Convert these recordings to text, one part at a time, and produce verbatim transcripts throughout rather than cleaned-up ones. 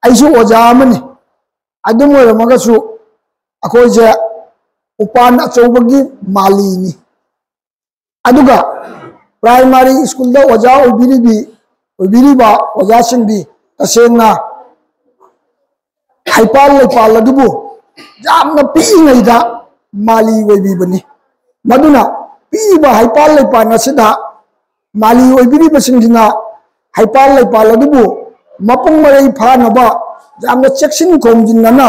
ꯑꯩꯁꯨ ꯑꯣꯖꯥ ꯑꯃꯅꯤ꯫ ꯑꯗꯨꯝ ꯑꯣꯏꯔꯝꯃꯒꯁꯨ ꯑꯩꯈꯣꯏꯁꯦ ꯎꯄꯥꯟ ꯑꯆꯧꯕꯒꯤ ꯃꯥꯂꯤꯅꯤ꯫ ꯑꯗꯨꯒ ꯄ꯭ꯔꯥꯏꯃꯥꯔꯤ ꯁ꯭ꯀꯨꯜꯗ ꯑꯣꯖꯥ ꯑꯣꯏꯕꯤꯔꯤꯕꯤ, ꯑꯣꯏꯕꯤꯔꯤꯕ ꯑꯣꯖꯥꯁꯤꯡꯗꯤ ꯇꯁꯦꯡꯅ ꯍꯩꯄꯥꯜ ꯂꯩꯄꯥꯜ ꯑꯗꯨꯕꯨ ꯌꯥꯝꯅ ꯄꯤꯛꯏꯉꯩꯗ ꯃꯥꯂꯤ ꯑꯣꯏꯕꯤꯕꯅꯤ꯫ ꯃꯗꯨꯅ ꯄꯤꯛꯏꯕ ꯍꯩꯄꯥꯜ ꯂꯩꯄꯥꯜ ꯑꯁꯤꯗ ꯃꯥꯂꯤ ꯑꯣꯏꯕꯤꯔꯤꯕꯁꯤꯡꯁꯤꯅ ꯍꯩꯄꯥꯜ ꯂꯩꯄꯥꯜ ꯑꯗꯨꯕꯨ ꯃꯄꯨꯡ ꯃꯔꯩ ꯐꯥꯅꯕ ꯌꯥꯝꯅ ꯆꯦꯛꯁꯤꯟ ꯈꯣꯝꯖꯤꯟꯅꯅ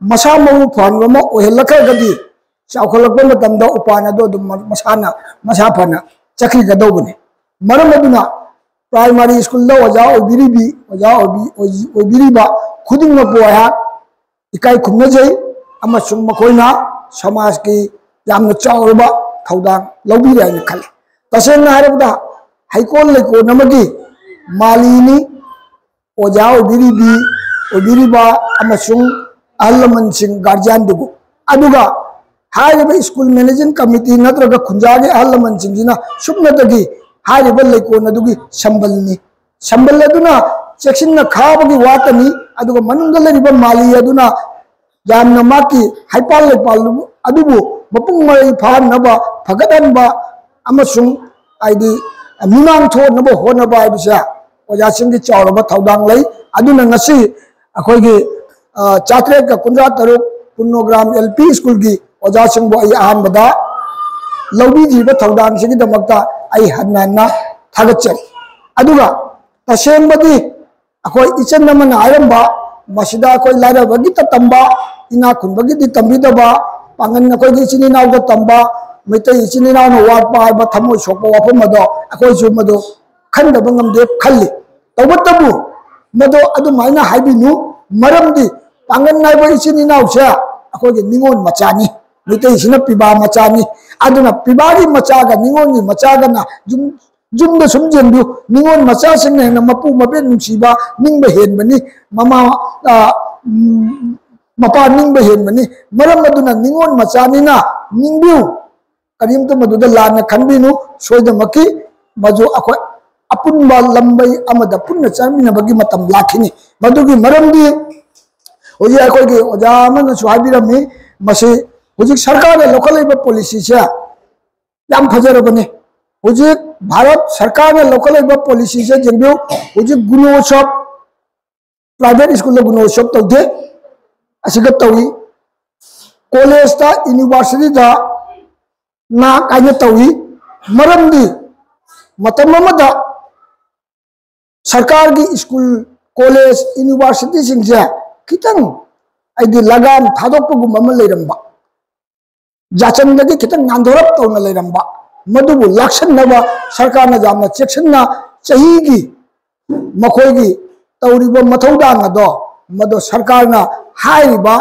ꯃꯁꯥ ꯃꯎ ꯐꯍꯟꯕ ꯑꯃ ꯑꯣꯏꯍꯜꯂꯛꯈ꯭ꯔꯒꯗꯤ ꯆꯥꯎꯈꯠꯂꯛꯄ ꯃꯇꯝꯗ ꯎꯄꯥꯟ ꯑꯗꯨ ꯑꯗꯨꯝ ꯃꯁꯥꯅ, ꯃꯁꯥ ꯐꯅ ꯆꯠꯈꯤꯒꯗꯧꯕꯅꯤ꯫ ꯃꯔꯝ ꯑꯗꯨꯅ ꯄ꯭ꯔꯥꯏꯃꯥꯔꯤ ꯁ꯭ꯀꯨꯜꯗ ꯑꯣꯖꯥ ꯑꯣꯏꯕꯤꯔꯤꯕꯤ, ꯑꯣꯖꯥ ꯑꯣꯏꯕꯤ-, ꯑꯣꯏ-, ꯑꯣꯏꯕꯤꯔꯤꯕ ꯈꯨꯗꯤꯡꯃꯛꯄꯨ ꯑꯩꯍꯥꯛ ꯏꯀꯥꯏ ꯈꯨꯝꯅꯖꯩ, ꯑꯃꯁꯨꯡ ꯃꯈꯣꯏꯅ ꯁꯃꯥꯖꯀꯤ ꯌꯥꯝꯅ ꯆꯥꯎꯔꯕ ꯊꯧꯗꯥꯡ ꯂꯧꯕꯤꯔꯦ ꯍꯥꯏꯅ ꯈꯜꯂꯤ꯫ ꯇꯁꯦꯡꯅ ꯍꯥꯏꯔꯕꯗ ꯍꯩꯀꯣꯜ ꯂꯩꯀꯣꯜ ꯑꯃꯒꯤ ꯃꯥꯂꯤꯅꯤ ꯑꯣꯖꯥ ꯑꯣꯏꯕꯤꯔꯤꯕꯤ, ꯑꯣꯏꯕꯤꯔꯤꯕ ꯑꯃꯁꯨꯡ ꯑꯍꯜ ꯂꯃꯟꯁꯤꯡ, ꯒꯥꯔꯖꯤꯌꯥꯟꯗꯨꯕꯨ꯫ ꯑꯗꯨꯒ ꯍꯥꯏꯔꯤꯕ ꯁ꯭ꯀꯨꯜ ꯃꯦꯅꯦꯖꯤꯡ ꯀꯃꯤꯇꯤ ꯅꯠꯇ꯭ꯔꯒ ꯈꯨꯟꯖꯥꯒꯤ ꯑꯍꯜ ꯂꯃꯟꯁꯤꯡꯁꯤꯅ ꯁꯨꯞꯅꯇꯒꯤ ꯍꯥꯏꯔꯤꯕ ꯂꯩꯀꯣꯜ ꯑꯗꯨꯒꯤ ꯁꯝꯕꯜꯅꯤ꯫ ꯁꯝꯕꯜ ꯑꯗꯨꯅ ꯆꯦꯛꯁꯤꯟꯅ ꯈꯥꯕꯒꯤ ꯋꯥꯇꯅꯤ, ꯑꯗꯨꯒ ꯃꯅꯨꯡꯗ ꯂꯩꯔꯤꯕ ꯃꯥꯂꯤ ꯑꯗꯨꯅ ꯌꯥꯝꯅ ꯃꯥꯒꯤ ꯍꯩꯄꯥꯜ ꯂꯩꯄꯥꯜ ꯑꯗꯨꯕꯨ ꯃꯄꯨꯡ ꯃꯔꯩ ꯐꯥꯍꯟꯅꯕ, ꯐꯒꯠꯍꯟꯕ ꯑꯃꯁꯨꯡ ꯍꯥꯏꯗꯤ ꯃꯤꯃꯥꯡ ꯊꯣꯛꯅꯕ ꯍꯣꯠꯅꯕ ꯍꯥꯏꯕꯁꯦ ꯑꯣꯖꯥꯁꯤꯡꯒꯤ ꯆꯥꯎꯔꯕ ꯊꯧꯗꯥꯡ ꯂꯩ꯫ ꯑꯗꯨꯅ ꯉꯁꯤ ꯑꯩꯈꯣꯏꯒꯤ, ꯑ, ꯆꯥꯇ꯭ꯔꯦꯠꯀ ꯀꯨꯟꯊ꯭ꯔꯥ ꯇꯔꯨꯛ ꯄꯨꯟꯅꯣꯒ꯭ꯔꯥꯝ ꯑꯦꯜ ꯄꯤ ꯁ꯭ꯀꯨꯜꯒꯤ ꯑꯣꯖꯥꯁꯤꯡꯕꯨ ꯑꯩ ꯑꯍꯥꯟꯕꯗ ꯂꯧꯕꯤꯈꯤꯕ ꯊꯧꯗꯥꯡꯁꯤꯒꯤꯗꯃꯛꯇ ꯑꯩ ꯍꯟꯅ ꯍꯟꯅ ꯊꯥꯒꯠꯆꯔꯤ꯫ ꯑꯗꯨꯒ ꯇꯁꯦꯡꯕꯗꯤ ꯑꯩꯈꯣꯏ ꯏꯆꯟ ꯑꯃꯅ ꯍꯥꯏꯔꯝꯕ, ꯃꯁꯤꯗ ꯑꯩꯈꯣꯏ ꯂꯥꯏꯔꯕꯒꯤꯇ ꯇꯝꯕ, ꯏꯅꯥꯛ ꯈꯨꯟꯕꯒꯤꯗꯤ ꯇꯝꯕꯤꯗꯕ, ꯄꯥꯡꯒꯜ ꯑꯩꯈꯣꯏꯒꯤ ꯏꯆꯤꯟ ꯏꯅꯥꯎꯗ ꯇꯝꯕ, ꯃꯩꯇꯩ ꯏꯆꯤꯟ ꯏꯅꯥꯎꯅ ꯋꯥꯠꯄ ꯍꯥꯏꯕ ꯊꯃꯣꯏ ꯁꯣꯛꯄ ꯋꯥꯐꯝ ꯑꯗꯣ ꯑꯩꯈꯣꯏꯁꯨ ꯃꯗꯨ ꯈꯟꯗꯕ ꯉꯝꯗꯦ ꯈꯜꯂꯤ꯫ ꯇꯧꯕꯇꯕꯨ ꯃꯗꯣ ꯑꯗꯨꯃꯥꯏꯅ ꯍꯥꯏꯕꯤꯅꯨ, ꯃꯔꯝꯗꯤ ꯄꯥꯡꯒꯜ ꯍꯥꯏꯕ ꯏꯆꯤꯟ ꯏꯅꯥꯎꯁꯦ ꯑꯩꯈꯣꯏꯒꯤ ꯅꯤꯉꯣꯜ ꯃꯆꯥꯅꯤ, ꯃꯩꯇꯩꯁꯤꯅ ꯄꯤꯕꯥ ꯃꯆꯥꯅꯤ꯫ ꯑꯗꯨꯅ ꯄꯤꯕꯥꯒꯤ ꯃꯆꯥꯒ ꯅꯤꯉꯣꯜꯒꯤ ꯃꯆꯥꯒꯅ ꯌꯨꯝ ꯌꯨꯝꯗ ꯁꯨꯝ ꯌꯦꯡꯕꯤꯌꯨ, ꯅꯤꯉꯣꯜ ꯃꯆꯥꯁꯤꯡꯅ ꯍꯦꯟꯅ ꯃꯄꯨ ꯃꯄꯦꯠ ꯅꯨꯡꯁꯤꯕ ꯅꯤꯡꯕ ꯍꯦꯟꯕꯅꯤ, ꯃꯃꯥ, ꯑ, ꯎꯝ, ꯃꯄꯥ ꯅꯤꯡꯕ ꯍꯦꯟꯕꯅꯤ꯫ ꯃꯔꯝ ꯑꯗꯨꯅ ꯅꯤꯉꯣꯜ ꯃꯆꯥꯅꯤꯅ ꯅꯤꯡꯕꯤꯌꯨ, ꯀꯔꯤꯝꯇ ꯃꯗꯨꯗ ꯂꯥꯟꯅ ꯈꯟꯕꯤꯅꯨ꯫ ꯁꯣꯏꯗꯅꯃꯛꯀꯤ ꯃꯗꯨ ꯑꯩꯈꯣꯏ ꯑꯄꯨꯟꯕ ꯂꯝꯕꯩ ꯑꯃꯗ ꯄꯨꯟꯅ ꯆꯠꯃꯤꯟꯅꯕꯒꯤ ꯃꯇꯝ ꯂꯥꯛꯈꯤꯅꯤ꯫ ꯃꯗꯨꯒꯤ ꯃꯔꯝꯗꯤ ꯍꯧꯖꯤꯛ ꯑꯩꯈꯣꯏꯒꯤ ꯑꯣꯖꯥ ꯑꯃꯅꯁꯨ ꯍꯥꯏꯕꯤꯔꯝꯃꯤ, ꯃꯁꯤ ꯍꯧꯖꯤꯛ ꯁꯔꯀꯥꯔꯅ ꯂꯧꯈꯠꯂꯛꯏꯕ ꯄꯣꯂꯤꯁꯤꯁꯦ ꯌꯥꯝ ꯐꯖꯔꯕꯅꯤ꯫ ꯍꯧꯖꯤꯛ ꯚꯥꯔꯠ ꯁꯔꯀꯥꯔꯅ ꯂꯧꯈꯠꯂꯛꯏꯕ ꯄꯣꯂꯤꯁꯤꯁꯦ ꯌꯦꯡꯕꯤꯌꯨ꯫ ꯍꯧꯖꯤꯛ ꯒꯨꯅꯣꯁꯣꯞ, ꯄ꯭ꯔꯥꯏꯚꯦꯠ ꯁ꯭ꯀꯨꯜꯗ ꯒꯨꯅꯣꯁꯣꯞ ꯇꯧꯗꯦ, ꯑꯁꯤꯒ ꯇꯧꯏ꯫ ꯀꯣꯂꯦꯖꯇ, ꯌꯨꯅꯤꯚꯔꯁꯤꯇꯤꯗ ꯅꯥ ꯀꯥꯏꯅ ꯇꯧꯏ꯫ ꯃꯔꯝꯗꯤ ꯃꯇꯝ ꯑꯃꯗ ꯁꯔꯀꯥꯔꯒꯤ ꯁ꯭ꯀꯨꯜ, ꯀꯣꯂꯦꯖ, ꯌꯨꯅꯤꯚꯔꯁꯤꯇꯤꯁꯤꯡꯁꯦ ꯈꯤꯇꯪ ꯍꯥꯏꯗꯤ ꯂꯒꯥꯟ ꯊꯥꯗꯣꯛꯄꯒꯨꯝꯕ ꯑꯃ ꯂꯩꯔꯝꯕ, ꯌꯥꯆꯪꯗꯒꯤ ꯈꯤꯇꯪ ꯅꯥꯟꯊꯣꯔꯞ ꯇꯧꯅ ꯂꯩꯔꯝꯕ, ꯃꯗꯨꯕꯨ ꯂꯥꯛꯁꯟꯅꯕ ꯁꯔꯀꯥꯔꯅ ꯌꯥꯝꯅ ꯆꯦꯛꯁꯤꯟꯅ ꯆꯍꯤꯒꯤ ꯃꯈꯣꯏꯒꯤ ꯇꯧꯔꯤꯕ ꯃꯊꯧꯗꯥꯡ ꯑꯗꯣ ꯃꯗꯨ ꯁꯔꯀꯥꯔꯅ ꯍꯥꯏꯔꯤꯕ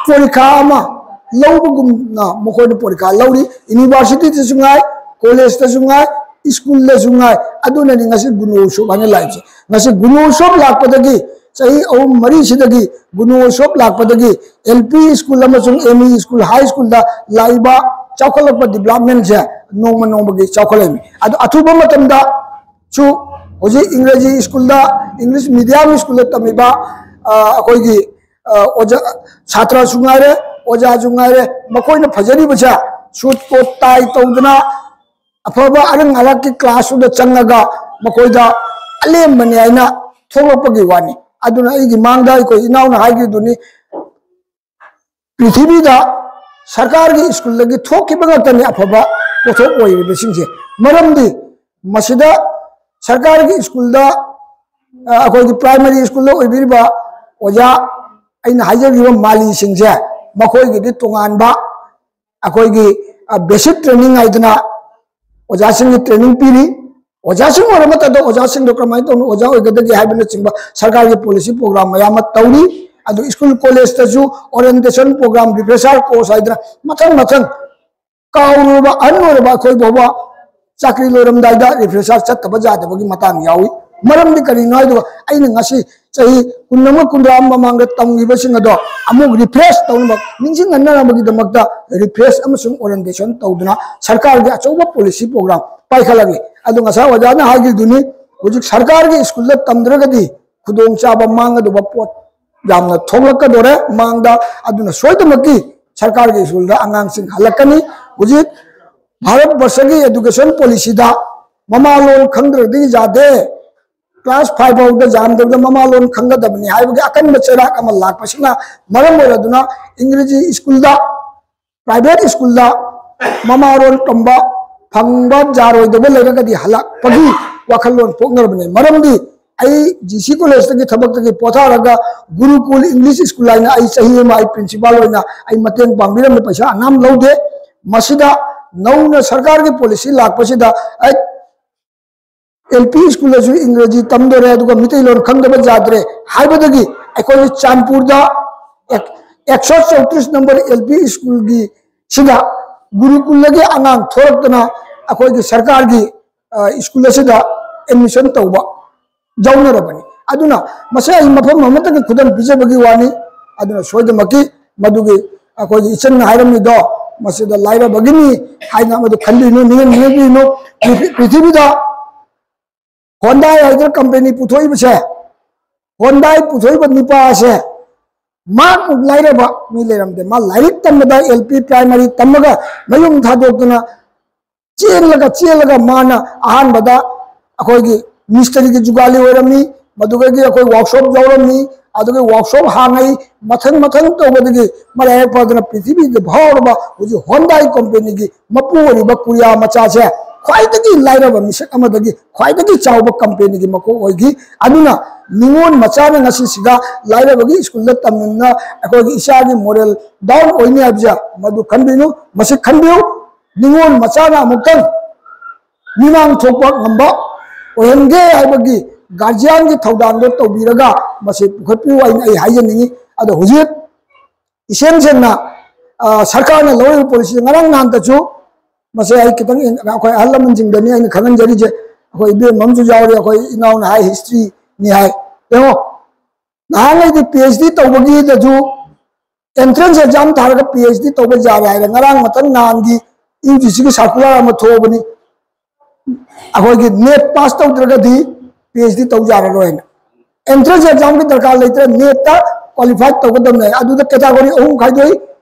ꯄꯣꯔꯤꯈꯥ ꯑꯃ ꯂꯧꯕꯒꯨꯝꯅ ꯃꯈꯣꯏꯅ ꯄꯣꯔꯤꯈꯥ ꯂꯧꯔꯤ꯫ ꯌꯨꯅꯤꯚꯔꯁꯤꯇꯤꯗꯁꯨ ꯉꯥꯏ, ꯀꯣꯂꯦꯖꯇꯁꯨ ꯉꯥꯏ, ꯁ꯭ꯀꯨꯜꯗꯁꯨ ꯉꯥꯏ꯫ ꯑꯗꯨꯅꯅꯤ ꯉꯁꯤ ꯒꯨꯅꯣ ꯎꯁꯣꯞ ꯍꯥꯏꯅ ꯂꯥꯛꯏꯁꯦ꯫ ꯉꯁꯤ ꯒꯨꯅꯣ ꯎꯁꯣꯞ ꯂꯥꯛꯄꯗꯒꯤ, ꯆꯍꯤ ꯑꯍꯨꯝ ꯃꯔꯤꯁꯤꯗꯒꯤ ꯒꯨꯅꯣ ꯎꯁꯣꯞ ꯂꯥꯛꯄꯗꯒꯤ, ꯑꯦꯜ ꯄꯤ ꯁ꯭ꯀꯨꯜ ꯑꯃꯁꯨꯡ ꯑꯦꯝ ꯏ ꯁ꯭ꯀꯨꯜ, ꯍꯥꯏ ꯁ꯭ꯀꯨꯜꯗ ꯂꯥꯛꯏꯕ ꯆꯥꯎꯈꯠꯂꯛꯄ ꯗꯤꯕ꯭ꯂꯞꯃꯦꯟꯁꯦ ꯅꯣꯡꯃ ꯅꯣꯡꯃꯒꯤ ꯆꯥꯎꯈꯠꯂꯛꯏ꯫ ꯑꯗꯨ ꯑꯊꯨꯕ ꯃꯇꯝꯗ ꯁꯨ ꯍꯧꯖꯤꯛ ꯏꯪꯒ꯭ꯔꯦꯖꯤ ꯁ꯭ꯀꯨꯜꯗ, ꯏꯪꯂꯤꯁ ꯃꯤꯗꯤꯌꯝ ꯁ꯭ꯀꯨꯜꯗ ꯇꯝꯃꯤꯕ, ꯑ, ꯑꯩꯈꯣꯏꯒꯤ, ꯑ, ꯑꯣꯖꯥ, ꯁꯥꯇ꯭ꯔꯁꯨ ꯉꯥꯏꯔꯦ, ꯑꯣꯖꯥꯁꯨ ꯉꯥꯏꯔꯦ, ꯃꯈꯣꯏꯅ ꯐꯖꯔꯤꯕꯁꯦ ꯁꯨꯠ ꯀꯣꯠ ꯇꯥꯏ ꯇꯧꯗꯅ ꯑꯐꯕ ꯑꯔꯪ ꯑꯔꯥꯛꯀꯤ ꯀ꯭ꯂꯥꯁꯇꯨꯗ ꯆꯪꯉꯒ ꯃꯈꯣꯏꯗ ꯑꯂꯦꯝꯕꯅꯤ ꯍꯥꯏꯅ ꯊꯣꯛꯂꯛꯄꯒꯤ ꯋꯥꯅꯤ꯫ ꯑꯗꯨꯅ ꯑꯩꯒꯤ ꯃꯥꯡꯗ ꯑꯩꯈꯣꯏ ꯏꯅꯥꯎꯅ ꯍꯥꯏꯈꯤꯗꯨꯅꯤ, ꯄ꯭ꯔꯤꯊꯤꯕꯤꯗ ꯁꯔꯀꯥꯔꯒꯤ ꯁ꯭ꯀꯨꯜꯗꯒꯤ ꯊꯣꯛꯈꯤꯕ ꯉꯥꯛꯇꯅꯤ ꯑꯐꯕ ꯄꯣꯠꯊꯣꯛ ꯑꯣꯏꯔꯤꯕꯁꯤꯡꯁꯦ꯫ ꯃꯔꯝꯗꯤ ꯃꯁꯤꯗ ꯁꯔꯀꯥꯔꯒꯤ ꯁ꯭ꯀꯨꯜꯗ, ꯑ, ꯑꯩꯈꯣꯏꯒꯤ ꯄ꯭ꯔꯥꯏꯃꯔꯤ ꯁ꯭ꯀꯨꯜꯗ ꯑꯣꯏꯕꯤꯔꯤꯕ ꯑꯣꯖꯥ, ꯑꯩꯅ ꯍꯥꯏꯖꯈꯤꯕ ꯃꯥꯂꯤꯁꯤꯡꯁꯦ, ꯃꯈꯣꯏꯒꯤꯗꯤ ꯇꯣꯉꯥꯟꯕ ꯑꯩꯈꯣꯏꯒꯤ, ꯑ, ꯕꯦꯁꯤꯛ ꯇ꯭ꯔꯦꯅꯤꯡ ꯍꯥꯏꯗꯅ ꯑꯣꯖꯥꯁꯤꯡꯒꯤ ꯇ꯭ꯔꯦꯅꯤꯡ ꯄꯤꯔꯤ꯫ ꯑꯣꯖꯥꯁꯤꯡ ꯑꯣꯏꯔ ꯃꯇꯝꯗ ꯑꯣꯖꯥꯁꯤꯡꯗꯣ ꯀꯔꯝꯍꯥꯏꯅ ꯇꯧꯅ ꯑꯣꯖꯥ ꯑꯣꯏꯒꯗꯒꯦ ꯍꯥꯏꯕꯅꯆꯤꯡꯕ ꯁꯔꯀꯥꯔꯒꯤ ꯄꯣꯂꯤꯁꯤ ꯄ꯭ꯔꯣꯒ꯭ꯔꯥꯝ ꯃꯌꯥꯝ ꯑꯃ ꯇꯧꯔꯤ꯫ ꯑꯗꯨ ꯁ꯭ꯀꯨꯜ ꯀꯣꯂꯦꯖꯇꯁꯨ ꯑꯣꯔꯤꯌꯦꯟꯇꯦꯁꯟ ꯄ꯭ꯔꯣꯒ꯭ꯔꯥꯝ, ꯔꯤꯐ꯭ꯔꯦꯁꯔ ꯀꯣꯔꯁ ꯍꯥꯏꯗꯅ ꯃꯊꯪ ꯃꯊꯪ, ꯀꯥꯎꯔꯨꯔꯕ, ꯑꯍꯟ ꯑꯣꯏꯔꯕ ꯑꯩꯈꯣꯏ ꯐꯥꯎꯕ ꯆꯥꯀ꯭ꯔꯤ ꯂꯣꯏꯔꯝꯗꯥꯏꯗ ꯔꯤꯐ꯭ꯔꯦꯁꯔ ꯆꯠꯇꯕ ꯌꯥꯗꯕꯒꯤ ꯃꯇꯥꯡ ꯌꯥꯎꯏ꯫ ꯃꯔꯝꯗꯤ ꯀꯔꯤꯅꯣ ꯍꯥꯏꯗꯨꯒ, ꯑꯩꯅ ꯉꯁꯤ ꯆꯍꯤ ꯀꯨꯟ ꯑꯃ, ꯀꯨꯟꯊ꯭ꯔꯥ ꯑꯃ ꯃꯃꯥꯡꯗ ꯇꯝꯈꯤꯕꯁꯤꯡ ꯑꯗꯣ ꯑꯃꯨꯛ ꯔꯤꯐ꯭ꯔꯦꯁ ꯇꯧꯅꯕ, ꯅꯤꯡꯁꯤꯡꯍꯟꯅꯕꯒꯤꯗꯃꯛꯇ ꯔꯤꯐ꯭ꯔꯦꯁ ꯑꯃꯁꯨꯡ ꯑꯣꯔꯤꯌꯦꯟꯇꯦꯁꯟ ꯇꯧꯗꯨꯅ ꯁꯔꯀꯥꯔꯒꯤ ꯑꯆꯧꯕ ꯄꯣꯂꯤꯁꯤ ꯄ꯭ꯔꯣꯒ꯭ꯔꯥꯝ ꯄꯥꯏꯈꯠꯂꯛꯂꯤ꯫ ꯑꯗꯨ ꯉꯁꯥꯏ ꯑꯣꯖꯥꯅ ꯍꯥꯏꯈꯤꯗꯨꯅꯤ, ꯍꯧꯖꯤꯛ ꯁꯔꯀꯥꯔꯒꯤ ꯁ꯭ꯀꯨꯜꯗ ꯇꯝꯗ꯭ꯔꯒꯗꯤ ꯈꯨꯗꯣꯡꯆꯥꯕ ꯃꯥꯡꯒꯗꯧꯕ ꯄꯣꯠ ꯌꯥꯝꯅ ꯊꯣꯛꯂꯛꯀꯗꯣꯔꯦ ꯃꯥꯡꯗ꯫ ꯑꯗꯨꯅ ꯁꯣꯏꯗꯅꯃꯛꯀꯤ ꯁꯔꯀꯥꯔꯒꯤ ꯁ꯭ꯀꯨꯜꯗ ꯑꯉꯥꯡꯁꯤꯡ ꯍꯜꯂꯛꯀꯅꯤ꯫ ꯍꯧꯖꯤꯛ ꯚꯥꯔꯠ ꯕꯔꯁꯒꯤ ꯑꯦꯗꯨꯀꯦꯁꯟ ꯄꯣꯂꯤꯁꯤꯗ ꯃꯃꯥ ꯂꯣꯟ ꯈꯪꯗ꯭ꯔꯗꯤ ꯌꯥꯗꯦ, ꯀ꯭ꯂꯥꯁ ꯐꯥꯏꯚ ꯐꯥꯎꯗ ꯌꯥꯝꯗ꯭ꯔꯕꯗ ꯃꯃꯥ ꯂꯣꯟ ꯈꯪꯒꯗꯕꯅꯤ ꯍꯥꯏꯕꯒꯤ ꯑꯀꯟꯕ ꯆꯩꯔꯥꯛ ꯑꯃ ꯂꯥꯛꯄꯁꯤꯅ ꯃꯔꯝ ꯑꯣꯏꯔꯗꯨꯅ ꯏꯪꯒ꯭ꯔꯦꯖꯤ ꯁ꯭ꯀꯨꯜꯗ, ꯄ꯭ꯔꯥꯏꯚꯦꯠ ꯁ꯭ꯀꯨꯜꯗ ꯃꯃꯥ ꯂꯣꯟ ꯇꯝꯕ ꯐꯪꯕ ꯌꯥꯔꯣꯏꯗꯕ ꯂꯩꯔꯒꯗꯤ ꯍꯜꯂꯛꯄꯒꯤ ꯋꯥꯈꯜꯂꯣꯟ ꯄꯣꯛꯅꯔꯕꯅꯤ꯫ ꯃꯔꯝꯗꯤ ꯑꯩ ꯖꯤ ꯁꯤ ꯀꯣꯂꯦꯖꯇꯒꯤ ꯊꯕꯛꯇꯒꯤ ꯄꯣꯊꯥꯔꯒ ꯒꯨꯔꯨꯀꯨꯜ ꯏꯪꯂꯤꯁ ꯁ꯭ꯀꯨꯜ ꯍꯥꯏꯅ ꯑꯩ ꯆꯍꯤ ꯑꯃ ꯑꯩ ꯄ꯭ꯔꯤꯟꯁꯤꯄꯥꯜ ꯑꯣꯏꯅ ꯑꯩ ꯃꯇꯦꯡ ꯄꯥꯡꯕꯤꯔꯝꯃꯤ, ꯄꯩꯁꯥ ꯑꯅꯥꯝ ꯂꯧꯗꯦ꯫ ꯃꯁꯤꯗ ꯅꯧꯅ ꯁꯔꯀꯥꯔꯒꯤ ꯄꯣꯂꯤꯁꯤ ꯂꯥꯛꯄꯁꯤꯗ ꯑꯩ ꯑꯦꯜ ꯄꯤ ꯁ꯭ꯀꯨꯜꯗꯁꯨ ꯏꯪꯒ꯭ꯔꯦꯖꯤ ꯇꯝꯗꯣꯔꯦ, ꯑꯗꯨꯒ ꯃꯤꯇꯩꯂꯣꯟ ꯈꯪꯗꯕ ꯌꯥꯗ꯭ꯔꯦ ꯍꯥꯏꯕꯗꯒꯤ ꯑꯩꯈꯣꯏꯒꯤ ꯆꯥꯟꯄꯨꯔꯗ ꯑꯦꯛ-, ꯑꯦꯛꯁꯣ ꯆꯧꯇ꯭ꯔꯤꯁ ꯅꯝꯕꯔ ꯑꯦꯜ ꯄꯤ ꯁ꯭ꯀꯨꯜꯒꯤ ꯁꯤꯗ ꯒꯨꯔꯨꯀꯨꯜꯗꯒꯤ ꯑꯉꯥꯡ ꯊꯣꯔꯛꯇꯅ ꯑꯩꯈꯣꯏꯒꯤ ꯁꯔꯀꯥꯔꯒꯤ, ꯑ, ꯁ꯭ꯀꯨꯜ ꯑꯁꯤꯗ ꯑꯦꯗꯃꯤꯁꯟ ꯇꯧꯕ ꯌꯥꯎꯅꯔꯕꯅꯤ꯫ ꯑꯗꯨꯅ ꯃꯁꯤ ꯑꯩ ꯃꯐꯝ ꯑꯃꯠꯇꯒꯤ ꯈꯨꯗꯝ ꯄꯤꯖꯕꯒꯤ ꯋꯥꯅꯤ꯫ ꯑꯗꯨꯅ ꯁꯣꯏꯗꯅꯃꯛꯀꯤ ꯃꯗꯨꯒꯤ ꯑꯩꯈꯣꯏꯒꯤ ꯏꯆꯟꯅ ꯍꯥꯏꯔꯝꯃꯤꯗꯣ, ꯃꯁꯤꯗ ꯂꯥꯏꯔꯕꯒꯤꯅꯤ ꯍꯥꯏꯅ ꯃꯗꯨ ꯈꯟꯕꯤꯅꯨ, ꯅꯤꯡꯍꯟ-, ꯅꯤꯡꯍꯟꯕꯤꯅꯨ꯫ ꯄ꯭ꯔꯤꯊꯤ-, ꯄ꯭ꯔꯤꯊꯤꯕꯤꯗ ꯍꯣꯟꯗꯥꯏ ꯍꯥꯏꯗꯅ ꯀꯝꯄꯦꯅꯤ ꯄꯨꯊꯣꯛꯏꯕꯁꯦ, ꯍꯣꯟꯗꯥꯏ ꯄꯨꯊꯣꯛꯏꯕ ꯅꯨꯄꯥ ꯑꯁꯦ ꯃꯍꯥꯛꯃꯨꯛ ꯂꯥꯏꯔꯕ ꯃꯤ ꯂꯩꯔꯝꯗꯦ꯫ ꯃꯥ ꯂꯥꯏꯔꯤꯛ ꯇꯝꯕꯗ, ꯑꯦꯜ ꯄꯤ ꯄ꯭ꯔꯥꯏꯃꯔꯤ ꯇꯝꯃꯒ ꯃꯌꯨꯝ ꯊꯥꯗꯣꯛꯇꯅ ꯆꯦꯜꯂꯒ, ꯆꯦꯜꯂꯒ ꯃꯥꯅ ꯑꯍꯥꯟꯕꯗ ꯑꯩꯈꯣꯏꯒꯤ ꯃꯤꯁꯇ꯭ꯔꯤꯒꯤ ꯖꯨꯒꯥꯂꯤ ꯑꯣꯏꯔꯝꯃꯤ, ꯃꯗꯨꯗꯒꯤ ꯑꯩꯈꯣꯏ ꯋꯥꯔꯛꯁꯣꯞ ꯌꯥꯎꯔꯝꯃꯤ, ꯑꯗꯨꯒ ꯋꯥꯔꯛꯁꯣꯞ ꯍꯥꯡꯉꯛꯏ, ꯃꯊꯪ ꯃꯊꯪ ꯇꯧꯕꯗꯒꯤ ꯃꯔꯥꯏꯕꯛ ꯐꯗꯅ ꯄ꯭ꯔꯤꯊꯤꯕꯤꯗ ꯐꯥꯎꯔꯕ ꯍꯧꯖꯤꯛ ꯍꯣꯟꯗꯥꯏ ꯀꯝꯄꯦꯅꯤꯒꯤ ꯃꯄꯨ ꯑꯣꯏꯔꯤꯕ ꯀꯣꯔꯤꯌꯥ ꯃꯆꯥꯁꯦ ꯈ꯭ꯋꯥꯏꯗꯒꯤ ꯂꯥꯏꯔꯕ ꯃꯤꯁꯛ ꯑꯃꯗꯒꯤ ꯈ꯭ꯋꯥꯏꯗꯒꯤ ꯆꯥꯎꯕ ꯀꯝꯄꯦꯅꯤꯒꯤ ꯃꯀꯣꯛ ꯑꯣꯏꯈꯤ꯫ ꯑꯗꯨꯅ ꯅꯤꯉꯣꯜ ꯃꯆꯥꯅ ꯉꯁꯤꯁꯤꯗ ꯂꯥꯏꯔꯕꯒꯤ ꯁ꯭ꯀꯨꯜꯗ ꯇꯝꯅꯤꯡꯅ ꯑꯩꯈꯣꯏꯒꯤ ꯏꯆꯥꯒꯤ ꯃꯣꯔꯦꯜ ꯗꯥꯎꯟ ꯑꯣꯏꯅꯤ ꯍꯥꯏꯕꯁꯦ ꯃꯗꯨ ꯈꯟꯕꯤꯅꯨ, ꯃꯁꯤ ꯈꯟꯕꯤꯌꯨ꯫ ꯅꯤꯉꯣꯜ ꯃꯆꯥꯅ ꯑꯃꯨꯛꯇꯪ ꯃꯤꯃꯥꯡ ꯊꯣꯛꯄ ꯉꯝꯕ ꯑꯣꯏꯍꯟꯒꯦ ꯍꯥꯏꯕꯒꯤ ꯒꯥꯔꯖꯤꯌꯥꯟꯒꯤ ꯊꯧꯗꯥꯡꯗꯣ ꯇꯧꯕꯤꯔꯒ ꯃꯁꯤ ꯄꯨꯈꯠꯄꯤꯌꯨ ꯍꯥꯏꯅ ꯑꯩ ꯍꯥꯏꯖꯅꯤꯡꯉꯤ꯫ ꯑꯗꯣ ꯍꯧꯖꯤꯛ ꯏꯁꯦꯡ ꯁꯦꯡꯅ, ꯑ, ꯁꯔꯀꯥꯔꯅ ꯂꯧꯔꯤꯕ ꯄꯣꯂꯤꯁꯤ ꯉꯔꯥꯡ ꯅꯍꯥꯟꯇꯁꯨ, ꯃꯁꯤ ꯑꯩ ꯈꯤꯇꯪ ꯏꯟ-, ꯑꯩꯈꯣꯏ ꯑꯍꯜ ꯂꯃꯟꯁꯤꯡꯗꯅꯤ ꯑꯩꯅ ꯈꯪꯍꯟꯖꯔꯤꯁꯦ, ꯑꯩꯈꯣꯏ ꯏꯕꯦꯝ ꯑꯃꯁꯨ ꯌꯥꯎꯔꯤ, ꯑꯩꯈꯣꯏ ꯏꯅꯥꯎꯅ ꯍꯥꯏ, history ꯅꯤ ꯍꯥꯏ꯫ ꯌꯦꯡꯉꯣ, ꯅꯍꯥꯟꯉꯩꯗꯤ PhD ꯇꯧꯕꯒꯤꯗꯁꯨ entrance exam ꯊꯥꯔꯒ PhD ꯇꯧꯕ ꯌꯥꯔꯦ ꯍꯥꯏꯔꯦ꯫ ꯉꯔꯥꯡ ꯃꯊꯪ ꯅꯍꯥꯟꯒꯤ UGC ꯒꯤ circular ꯑꯃ ꯊꯣꯛꯑꯕꯅꯤ, ꯑꯩꯈꯣꯏꯒꯤ NET pass ꯇꯧꯗ꯭ꯔꯒꯗꯤ PhD ꯇꯧ ꯌꯥꯔꯔꯣꯏꯅ꯫ Entrance exam ꯒꯤ ꯗꯔꯀꯥꯔ ꯂꯩꯇ꯭ꯔꯦ, NET ꯇ qualify ꯇꯧꯒꯗꯕꯅꯦ꯫ ꯑꯗꯨꯗ category ꯑꯍꯨꯝ ꯈꯥꯏꯗꯣꯛꯏ꯫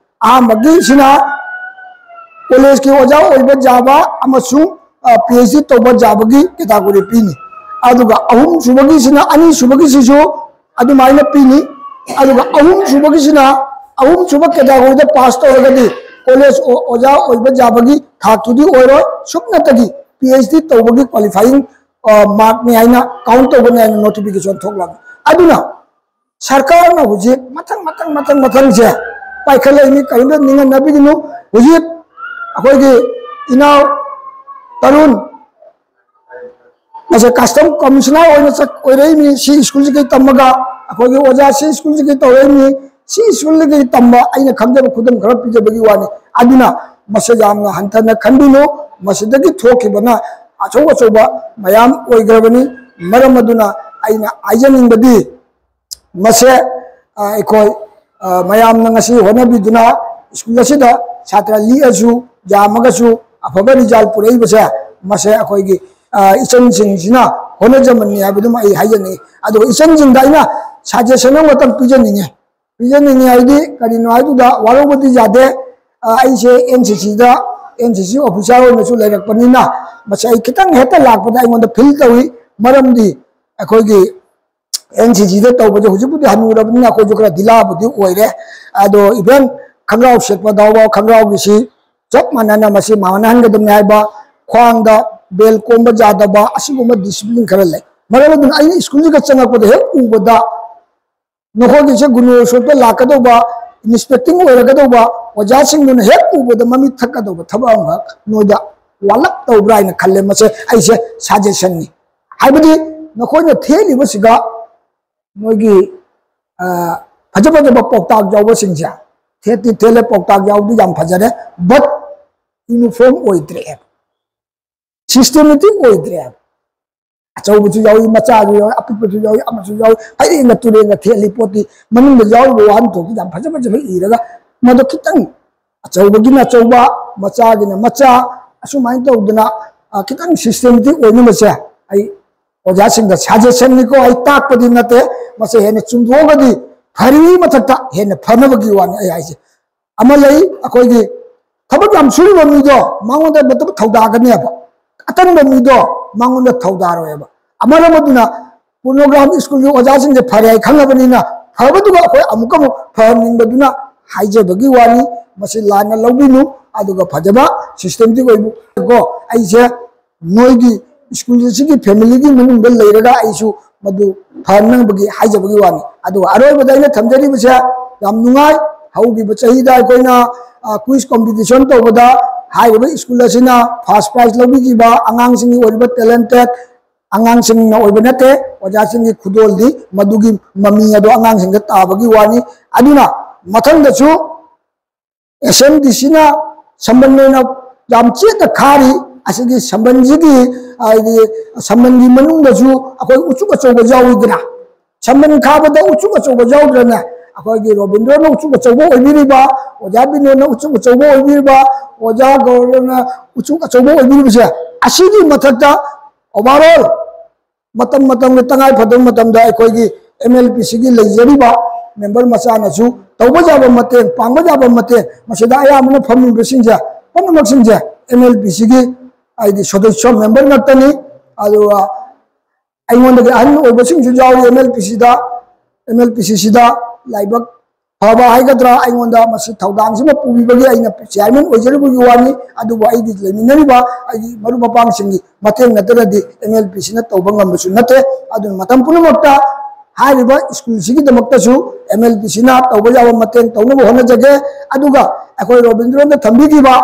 ꯑꯍꯥꯟꯕꯒꯤꯁꯤꯅ college ꯀꯤ ꯑꯣꯖꯥ ꯑꯣꯏꯕ ꯌꯥꯕ ꯑꯃꯁꯨꯡ, ꯑ, PhD ꯇꯧꯕ ꯌꯥꯕꯒꯤ category ꯄꯤꯅꯤ꯫ ꯑꯗꯨꯒ ꯑꯍꯨꯝꯁꯨꯕꯒꯤꯁꯤꯅ, ꯑꯅꯤꯁꯨꯕꯒꯤꯁꯤꯁꯨ ꯑꯗꯨꯃꯥꯏꯅ ꯄꯤꯅꯤ꯫ ꯑꯗꯨꯒ ꯑꯍꯨꯝꯁꯨꯕꯒꯤꯁꯤꯅ, ꯑꯍꯨꯝꯁꯨꯕ category ꯗ pass ꯇꯧꯔꯒꯗꯤ college ꯑꯣ-, ꯑꯣꯖꯥ ꯑꯣꯏꯕ ꯌꯥꯕꯒꯤ ꯊꯥꯛꯇꯨꯗꯤ ꯑꯣꯏꯔꯣꯏ, ꯁꯨꯞꯅꯇꯒꯤ PhD ꯇꯧꯕꯒꯤ qualifying, ꯑ, mark ꯅꯤ ꯍꯥꯏꯅ count ꯇꯧꯒꯅꯤ ꯍꯥꯏꯅ notification ꯊꯣꯛꯂꯝꯃꯤ꯫ ꯑꯗꯨꯅ ꯁꯔꯀꯥꯔꯅ ꯍꯧꯖꯤꯛ ꯃꯊꯪ, ꯃꯊꯪ, ꯃꯊꯪ, ꯃꯊꯪꯁꯦ ꯄꯥꯏꯈꯠꯂꯛꯏꯅꯤ꯫ ꯀꯔꯤꯝꯇ ꯅꯤꯡꯍꯟꯅꯕꯤꯒꯅꯨ꯫ ꯍꯧꯖꯤꯛ ꯑꯩꯈꯣꯏꯒꯤ ꯏꯅꯥꯎ ꯇꯔꯨꯟ, ꯃꯁꯦ custom commissioner ꯑꯣꯏꯅ ꯆꯠ-, ꯑꯣꯏꯔꯛꯏꯅꯤ꯫ ꯁꯤ school ꯁꯤꯗꯒꯤ ꯇꯝꯃꯒ ꯑꯩꯈꯣꯏꯒꯤ ꯑꯣꯖꯥ ꯁꯤ school ꯁꯤꯗꯒꯤ ꯇꯧꯔꯛꯏꯅꯤ꯫ ꯁꯤ school ꯁꯤꯗꯒꯤ ꯇꯝꯕ ꯑꯩꯅ ꯈꯪꯖꯕ ꯈꯨꯗꯝ ꯈꯔ ꯄꯤꯖꯕꯒꯤ ꯋꯥꯅꯤ꯫ ꯑꯗꯨꯅ ꯃꯁꯦ ꯌꯥꯝꯅ ꯍꯟꯊꯅ ꯈꯟꯕꯤꯅꯨ꯫ ꯃꯁꯤꯗꯒꯤ ꯊꯣꯛꯈꯤꯕꯅ ꯑꯆꯧ ꯑꯆꯧꯕ ꯃꯌꯥꯝ ꯑꯣꯏꯈ꯭ꯔꯕꯅꯤ꯫ ꯃꯔꯝ ꯑꯗꯨꯅ ꯑꯩꯅ ꯍꯥꯏꯖꯅꯤꯡꯕꯗꯤ, ꯃꯁꯦ, ꯑ, ꯑꯩꯈꯣꯏ, ꯑ, ꯃꯌꯥꯝꯅ ꯉꯁꯤ ꯍꯣꯠꯅꯕꯤꯗꯨꯅ school ꯑꯁꯤꯗ ꯁꯥꯇ꯭ꯔ ꯂꯤꯛꯑꯁꯨ ꯌꯥꯝꯃꯒꯁꯨ ꯑꯐꯕ result ꯄꯨꯔꯛꯏꯕꯁꯦ, ꯃꯁꯦ ꯑꯩꯈꯣꯏꯒꯤ, ꯑ, ꯏꯆꯟꯁꯤꯡꯁꯤꯅ ꯍꯣꯠꯅꯖꯃꯟꯅꯤ ꯍꯥꯏꯕꯗꯨꯃ ꯑꯩ ꯍꯥꯏꯖꯅꯤꯡꯉꯤ꯫ ꯑꯗꯨꯒ ꯏꯆꯟꯁꯤꯡꯗ ꯑꯩꯅ suggestion ꯑꯃꯇꯪ ꯄꯤꯖꯅꯤꯡꯉꯤ꯫ ꯄꯤꯖꯅꯤꯡꯉꯤ ꯍꯥꯏꯗꯤ ꯀꯔꯤꯅꯣ ꯍꯥꯏꯗꯨꯗ ꯋꯥꯔꯧꯕꯗꯤ ꯌꯥꯗꯦ꯫ ꯑ, ꯑꯩꯁꯦ NCC ꯗ, NCC officer ꯑꯣꯏꯅꯁꯨ ꯂꯩꯔꯛꯄꯅꯤꯅ ꯃꯁꯤ ꯑꯩ ꯈꯤꯇꯪ ꯍꯦꯛꯇ ꯂꯥꯛꯄꯗ ꯑꯩꯉꯣꯟꯗ feel ꯇꯧꯏ꯫ ꯃꯔꯝꯗꯤ ꯑꯩꯈꯣꯏꯒꯤ NCC ꯗ ꯇꯧꯕꯁꯦ ꯍꯧꯖꯤꯛꯄꯨꯗꯤ ꯍꯟꯅꯨꯔꯕꯅꯤꯅ ꯑꯩꯈꯣꯏꯁꯨ ꯈꯔ ꯗꯤꯂꯥꯕꯨꯗꯤ ꯑꯣꯏꯔꯦ꯫ ꯑꯗꯣ even ꯈꯪꯒ꯭ꯔꯥꯎ ꯁꯦꯠꯄ ꯐꯥꯎꯕ ꯈꯪꯒ꯭ꯔꯥꯎꯒꯤꯁꯤ ꯆꯞ ꯃꯥꯟꯅꯅ ꯃꯁꯤ ꯃꯥꯟꯅꯍꯟꯒꯗꯕꯅꯤ ꯍꯥꯏꯕ, ꯈ꯭ꯋꯥꯡꯗ belt ꯀꯣꯝꯕ ꯌꯥꯗꯕ, ꯑꯁꯤꯒꯨꯝꯕ discipline ꯈꯔ ꯂꯩ꯫ ꯃꯔꯝ ꯑꯗꯨꯅ ꯑꯩꯅ school ꯁꯤꯒ ꯆꯪꯉꯛꯄꯗ ꯍꯦꯛ ꯎꯕꯗ ꯅꯈꯣꯏꯒꯤꯁꯦ ꯒꯨꯅꯣ ꯁꯣꯠꯄ ꯂꯥꯛꯀꯗꯧꯕ, inspecting ꯑꯣꯏꯔꯒꯗꯧꯕ ꯑꯣꯖꯥꯁꯤꯡꯗꯨꯅ ꯍꯦꯛ ꯎꯕꯗ ꯃꯃꯤꯠ ꯊꯛꯀꯗꯧꯕ ꯊꯕꯛ ꯑꯃꯈꯛ ꯅꯣꯏꯗ ꯋꯥꯠꯂꯛꯇꯧꯕ꯭ꯔꯥ ꯍꯥꯏꯅ ꯈꯜꯂꯦ꯫ ꯃꯁꯦ ꯑꯩꯁꯦ suggestion ꯅꯤ꯫ ꯍꯥꯏꯕꯗꯤ ꯅꯈꯣꯏꯅ ꯊꯦꯠꯂꯤꯕꯁꯤꯒ ꯅꯣꯏꯒꯤ, ꯑ, ꯐꯖ ꯐꯖꯕ ꯄꯥꯎꯇꯥꯛ ꯌꯥꯎꯕꯁꯤꯡꯁꯦ, ꯊꯦꯠꯇꯤ ꯊꯦꯠꯂꯦ, ꯄꯥꯎꯇꯥꯛ ꯌꯥꯎꯕꯗꯤ ꯌꯥꯝ ꯐꯖꯔꯦ, but uniform ꯑꯣꯏꯗ꯭ꯔꯦ꯫ Systematic ꯑꯣꯏꯗ꯭ꯔꯦ꯫ ꯑꯆꯧꯕꯁꯨ ꯌꯥꯎꯏ, ꯃꯆꯥꯁꯨ ꯌꯥꯎꯏ, ꯑꯄꯤꯛꯄꯁꯨ ꯌꯥꯎꯏ, ꯑꯃꯁꯨ ꯌꯥꯎꯏ, ꯐꯩꯔꯦꯡꯒ ꯇꯨꯔꯦꯡꯒ ꯊꯦꯠꯂꯤ ꯄꯣꯠꯇꯤ ꯃꯅꯨꯡꯗ ꯌꯥꯎꯔꯤꯕ ꯋꯥꯍꯟꯊꯣꯛꯇꯨ ꯌꯥꯝ ꯐꯖ ꯐꯖꯕ ꯏꯔꯒ, ꯃꯗꯨ ꯈꯤꯇꯪ ꯑꯆꯧꯕꯒꯤꯅ ꯑꯆꯧꯕ, ꯃꯆꯥꯒꯤꯅ ꯃꯆꯥ, ꯑꯁꯨꯃꯥꯏꯅ ꯇꯧꯗꯅ, ꯑ, ꯈꯤꯇꯪ systematic ꯑꯣꯏꯅꯕꯁꯦ ꯑꯩ ꯑꯣꯖꯥꯁꯤꯡꯗ suggestionꯅꯤꯀꯣ, ꯑꯩ ꯇꯥꯛꯄꯗꯤ ꯅꯠꯇꯦ, ꯃꯁꯤ ꯍꯦꯟꯅ ꯆꯨꯝꯊꯣꯛꯑꯒꯗꯤ ꯐꯔꯤꯉꯩ ꯃꯊꯛꯇ ꯍꯦꯟꯅ ꯐꯅꯕꯒꯤ ꯋꯥꯅꯤ ꯑꯩ ꯍꯥꯏꯁꯦ꯫ ꯑꯃ ꯂꯩ, ꯑꯩꯈꯣꯏꯒꯤ ꯊꯕꯛ ꯌꯥꯝ ꯁꯨꯔꯤꯕ ꯃꯤꯗꯣ ꯃꯉꯣꯟꯗ ꯃꯇꯝ ꯊꯧꯗꯥꯒꯅꯦꯕ, ꯑꯇꯟꯕ ꯃꯤꯗꯣ ꯃꯉꯣꯟꯗ ꯊꯧꯗꯥꯔꯣꯏꯕ꯫ ꯑꯃꯔꯣꯝ ꯑꯗꯨꯅ ꯄꯨꯔꯅꯣꯒ꯭ꯔꯥꯝ ꯁ꯭ꯀꯨꯜꯒꯤ ꯑꯣꯖꯥꯁꯤꯡꯁꯦ ꯐꯔꯦ ꯍꯥꯏ ꯈꯪꯉꯕꯅꯤꯅ ꯐꯕꯗꯨꯒ ꯑꯩꯈꯣꯏ ꯑꯃꯨꯛꯀ ꯑꯃꯨꯛ ꯐꯍꯟꯅꯤꯡꯕꯗꯨꯅ ꯍꯥꯏꯖꯕꯒꯤ ꯋꯥꯅꯤ꯫ ꯃꯁꯤ ꯂꯥꯟꯅ ꯂꯧꯕꯤꯅꯨ, ꯑꯗꯨꯒ ꯐꯖꯕ systematic ꯑꯣꯏꯕ ꯀꯣ, ꯑꯩꯁꯦ ꯅꯣꯏꯒꯤ ꯁ꯭ꯀꯨꯜ ꯑꯁꯤꯒꯤ familyꯒꯤ ꯃꯅꯨꯡꯗ ꯂꯩꯔꯒ ꯑꯩꯁꯨ ꯃꯗꯨ ꯐꯍꯟꯅꯕꯒꯤ ꯍꯥꯏꯖꯕꯒꯤ ꯋꯥꯅꯤ꯫ ꯑꯗꯨꯒ ꯑꯔꯣꯏꯕꯗ ꯑꯩꯅ ꯊꯝꯖꯔꯤꯕꯁꯦ, ꯌꯥꯝ ꯅꯨꯡꯉꯥꯏ, ꯍꯧꯈꯤꯕ ꯆꯍꯤꯗ ꯑꯩꯈꯣꯏꯅ, ꯑ, quiz competition ꯇꯧꯕꯗ ꯍꯥꯏꯔꯤꯕ ꯁ꯭ꯀꯨꯜ ꯑꯁꯤꯅ first prize ꯂꯧꯕꯤꯈꯤꯕ, ꯑꯉꯥꯡꯁꯤꯡꯒꯤ ꯑꯣꯏꯔꯤꯕ talented ꯑꯉꯥꯡꯁꯤꯡꯅ ꯑꯣꯏꯕ ꯅꯠꯇꯦ, ꯑꯣꯖꯥꯁꯤꯡꯒꯤ ꯈꯨꯗꯣꯜꯗꯤ ꯃꯗꯨꯒꯤ ꯃꯃꯤ ꯑꯗꯣ ꯑꯉꯥꯡꯁꯤꯡꯗ ꯇꯥꯕꯒꯤ ꯋꯥꯅꯤ꯫ ꯑꯗꯨꯅ ꯃꯊꯪꯗꯁꯨ SMDCꯅ ꯁꯝꯕꯟ ꯑꯣꯏꯅ ꯌꯥꯝ ꯆꯦꯠꯅ ꯈꯥꯔꯤ꯫ ꯑꯁꯤꯒꯤ ꯁꯝꯕꯟꯁꯤꯒꯤ, ꯍꯥꯏꯗꯤ, ꯁꯝꯕꯟꯒꯤ ꯃꯅꯨꯡꯗꯁꯨ ꯑꯩꯈꯣꯏ ꯎꯆꯨꯛ ꯑꯆꯧꯕ ꯌꯥꯎꯏꯗꯅ, ꯁꯝꯕꯟ ꯈꯥꯕꯗ ꯎꯆꯨꯛ ꯑꯆꯧꯕ ꯌꯥꯎꯗ꯭ꯔꯅꯦ? ꯑꯩꯈꯣꯏꯒꯤ ꯔꯣꯕꯤꯟꯗ꯭ꯔꯣꯅ ꯎꯆꯨꯛ ꯑꯆꯧꯕ ꯑꯣꯏꯕꯤꯔꯤꯕ, ꯑꯣꯖꯥ ꯕꯤꯅꯣꯗꯅ ꯎꯆꯨꯛ ꯑꯆꯧꯕ ꯑꯣꯏꯕꯤꯔꯤꯕ, ꯑꯣꯖꯥ ꯒꯧꯔꯕꯅ ꯎꯆꯨꯛ ꯑꯆꯧꯕ ꯑꯣꯏꯕꯤꯔꯤꯕꯁꯦ, ꯑꯁꯤꯒꯤ ꯃꯊꯛꯇ overall ꯃꯇꯝ ꯃꯇꯝꯒꯤ ꯇꯉꯥꯏ ꯐꯗꯕ ꯃꯇꯝꯗ ꯑꯩꯈꯣꯏꯒꯤ MLPCꯒꯤ ꯂꯩꯖꯔꯤꯕ member ꯃꯆꯥꯅꯁꯨ ꯇꯧꯕ ꯌꯥꯕ ꯃꯇꯦꯡ, ꯄꯥꯡꯕ ꯌꯥꯕ ꯃꯇꯦꯡ, ꯃꯁꯤꯗ ꯑꯌꯥꯝꯕꯅ ꯐꯝꯃꯤꯕꯁꯤꯡꯁꯦ ꯄꯨꯝꯅꯃꯛꯁꯤꯡꯁꯦ MLPCꯒꯤ, ꯍꯥꯏꯗꯤ, ꯁꯗꯁ꯭ꯌ member ꯉꯥꯛꯇꯅꯤ꯫ ꯑꯗꯨꯒ ꯑꯩꯉꯣꯟꯗꯒꯤ ꯑꯍꯟ ꯑꯣꯏꯕꯁꯤꯡꯁꯨ ꯌꯥꯎꯔꯤ MLPCꯗ, MLPCꯁꯤꯗ ꯂꯥꯏꯕꯛ ꯐꯕ ꯍꯥꯏꯒꯗ꯭ꯔꯥ, ꯑꯩꯉꯣꯟꯗ ꯃꯁꯤ ꯊꯧꯗꯥꯡꯁꯤꯃ ꯄꯨꯕꯤꯕꯒꯤ ꯑꯩꯅ chairman ꯑꯣꯏꯖꯔꯨꯕꯒꯤ ꯋꯥꯅꯤ꯫ ꯑꯗꯨꯕꯨ ꯑꯩꯒꯤ ꯂꯩꯃꯤꯟꯅꯔꯤꯕ ꯑꯩꯒꯤ ꯃꯔꯨꯞ ꯃꯄꯥꯡꯁꯤꯡꯒꯤ ꯃꯇꯦꯡ ꯅꯠꯇꯅꯗꯤ MLPCꯅ ꯇꯧꯕ ꯉꯝꯕꯁꯨ ꯅꯠꯇꯦ꯫ ꯑꯗꯨꯅ ꯃꯇꯝ ꯄꯨꯝꯅꯃꯛꯇ ꯍꯥꯏꯔꯤꯕ ꯁ꯭ꯀꯨꯜꯁꯤꯒꯤꯗꯃꯛꯇꯁꯨ MLPCꯅ ꯇꯧꯕ ꯌꯥꯕ ꯃꯇꯦꯡ ꯇꯧꯅꯕ ꯍꯣꯠꯅꯖꯒꯦ꯫ ꯑꯗꯨꯒ ꯑꯩꯈꯣꯏ ꯔꯣꯕꯤꯟꯗ꯭ꯔꯣꯅ ꯊꯝꯕꯤꯈꯤꯕ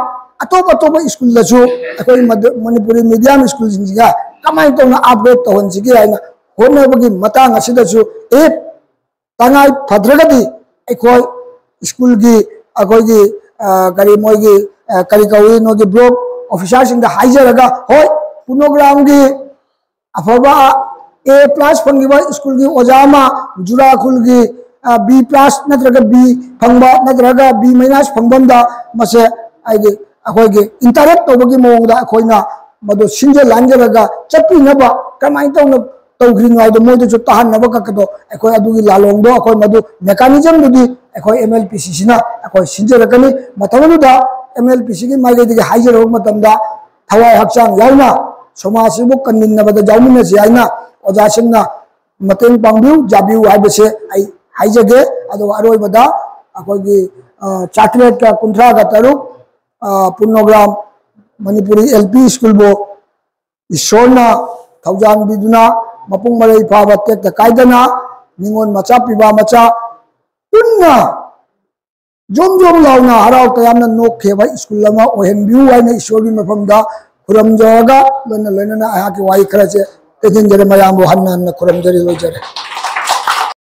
ꯑꯇꯣꯞ ꯑꯇꯣꯞꯄ ꯁ꯭ꯀꯨꯜꯗꯁꯨ ꯑꯩꯈꯣꯏ ꯃꯗ-, ꯃꯅꯤꯄꯨꯔꯤ medium ꯁ꯭ꯀꯨꯜꯁꯤꯡꯁꯤꯒ ꯀꯃꯥꯏꯅ ꯇꯧꯅ upgrade ꯇꯧꯍꯟꯁꯤꯒꯦ ꯍꯥꯏꯅ ꯍꯣꯠꯅꯕꯒꯤ ꯃꯇꯥꯡ ꯑꯁꯤꯗꯁꯨ, if ꯇꯉꯥꯏ ꯐꯗ꯭ꯔꯒꯗꯤ ꯑꯩꯈꯣꯏ ꯁ꯭ꯀꯨꯜꯒꯤ, ꯑꯩꯈꯣꯏꯒꯤ, ꯑ, ꯀꯔꯤ ꯃꯣꯏꯒꯤ, ꯑ, ꯀꯔꯤ ꯀꯧꯏ, ꯅꯣꯏꯒꯤ block officerꯁꯤꯡꯗ ꯍꯥꯏꯖꯔꯒ, ꯍꯣꯏ, ꯄꯨꯔꯅꯣꯒ꯭ꯔꯥꯝꯒꯤ ꯑꯐꯕ A plus ꯐꯪꯈꯤꯕ ꯁ꯭ꯀꯨꯜꯒꯤ ꯑꯣꯖꯥ ꯑꯃ ꯖꯨꯔꯥ ꯈꯨꯜꯒꯤ B plus ꯅꯠꯇ꯭ꯔꯒ B ꯐꯪꯕ ꯅꯠꯇ꯭ꯔꯒ B minus ꯐꯪꯕ ꯑꯃꯗ ꯃꯁꯦ ꯍꯥꯏꯗꯤ ꯑꯩꯈꯣꯏꯒꯤ interact ꯇꯧꯕꯒꯤ ꯃꯑꯣꯡꯗ ꯑꯩꯈꯣꯏꯅ ꯃꯗꯨ ꯁꯤꯟꯖ ꯂꯥꯟꯖꯔꯒ ꯆꯠꯄꯤꯅꯕ ꯀꯃꯥꯏꯅ ꯇꯧꯅ ꯇꯧꯈ꯭ꯔꯤꯅꯣ ꯍꯥꯏꯗꯣ ꯃꯣꯏꯗꯁꯨ ꯇꯥꯍꯟꯅꯕ ꯈꯛꯇꯗꯣ ꯑꯩꯈꯣꯏ ꯑꯗꯨꯒꯤ ꯂꯥꯂꯣꯡꯗꯣ ꯑꯩꯈꯣꯏ ꯃꯗꯨ mechanismꯗꯨꯗꯤ ꯑꯩꯈꯣꯏ MLPCCꯅ ꯑꯩꯈꯣꯏ ꯁꯤꯟꯖꯔꯛꯀꯅꯤ꯫ ꯃꯇꯝ ꯑꯗꯨꯗ MLPCꯒꯤ ꯃꯥꯏꯀꯩꯗꯒꯤ ꯍꯥꯏꯖꯔꯕ ꯃꯇꯝꯗ ꯊꯋꯥꯏ ꯍꯛꯆꯥꯡ ꯌꯥꯎꯅ ꯁꯃꯥꯖꯁꯤꯕꯨ ꯀꯟꯃꯤꯟꯅꯕꯗ ꯌꯥꯎꯃꯤꯟꯅꯁꯤ ꯍꯥꯏꯅ ꯑꯣꯖꯥꯁꯤꯡꯅ ꯃꯇꯦꯡ ꯄꯥꯡꯕꯤꯌꯨ, ꯌꯥꯕꯤꯌꯨ ꯍꯥꯏꯕꯁꯦ ꯑꯩ ꯍꯥꯏꯖꯒꯦ꯫ ꯑꯗꯨꯒ ꯑꯔꯣꯏꯕꯗ ꯑꯩꯈꯣꯏꯒꯤ ꯆꯥꯇ꯭ꯔꯦꯠꯀ ꯀꯨꯟꯊ꯭ꯔꯥꯒ ꯇꯔꯨꯛ ꯄꯨꯔꯅꯣꯒ꯭ꯔꯥꯝ ꯃꯅꯤꯄꯨꯔꯤ LP ꯁ꯭ꯀꯨꯜꯕꯨ ꯏꯁꯣꯔꯅ ꯊꯧꯖꯥꯟꯕꯤꯗꯨꯅ ꯃꯄꯨꯡ ꯃꯔꯩ ꯐꯥꯕ ꯇꯦꯛꯇ ꯀꯥꯏꯗꯅ ꯅꯤꯉꯣꯜ ꯃꯆꯥ ꯄꯤꯕ ꯃꯆꯥ ꯄꯨꯟꯅ ꯖꯣꯝ ꯖꯣꯝ ꯂꯥꯎꯅ ꯍꯔꯥꯎ ꯇꯌꯥꯝꯅ ꯅꯣꯛꯈꯤꯕ ꯁ꯭ꯀꯨꯜ ꯑꯃ ꯑꯣꯏꯍꯟꯕꯤꯌꯨ ꯍꯥꯏꯅ ꯏꯁꯣꯔꯒꯤ ꯃꯐꯝꯗ ꯈꯨꯔꯨꯝꯖꯔꯒ ꯂꯣꯏꯅ ꯂꯣꯏꯅꯅ ꯑꯩꯍꯥꯛꯀꯤ ꯋꯥꯍꯩ ꯈꯔꯁꯦ ꯇꯦꯟꯁꯤꯟꯖꯔꯦ꯫ ꯃꯌꯥꯝꯕꯨ ꯍꯟꯅ ꯍꯟꯅ ꯈꯨꯔꯨꯝꯖꯔꯤ, ꯂꯣꯏꯖꯔꯦ꯫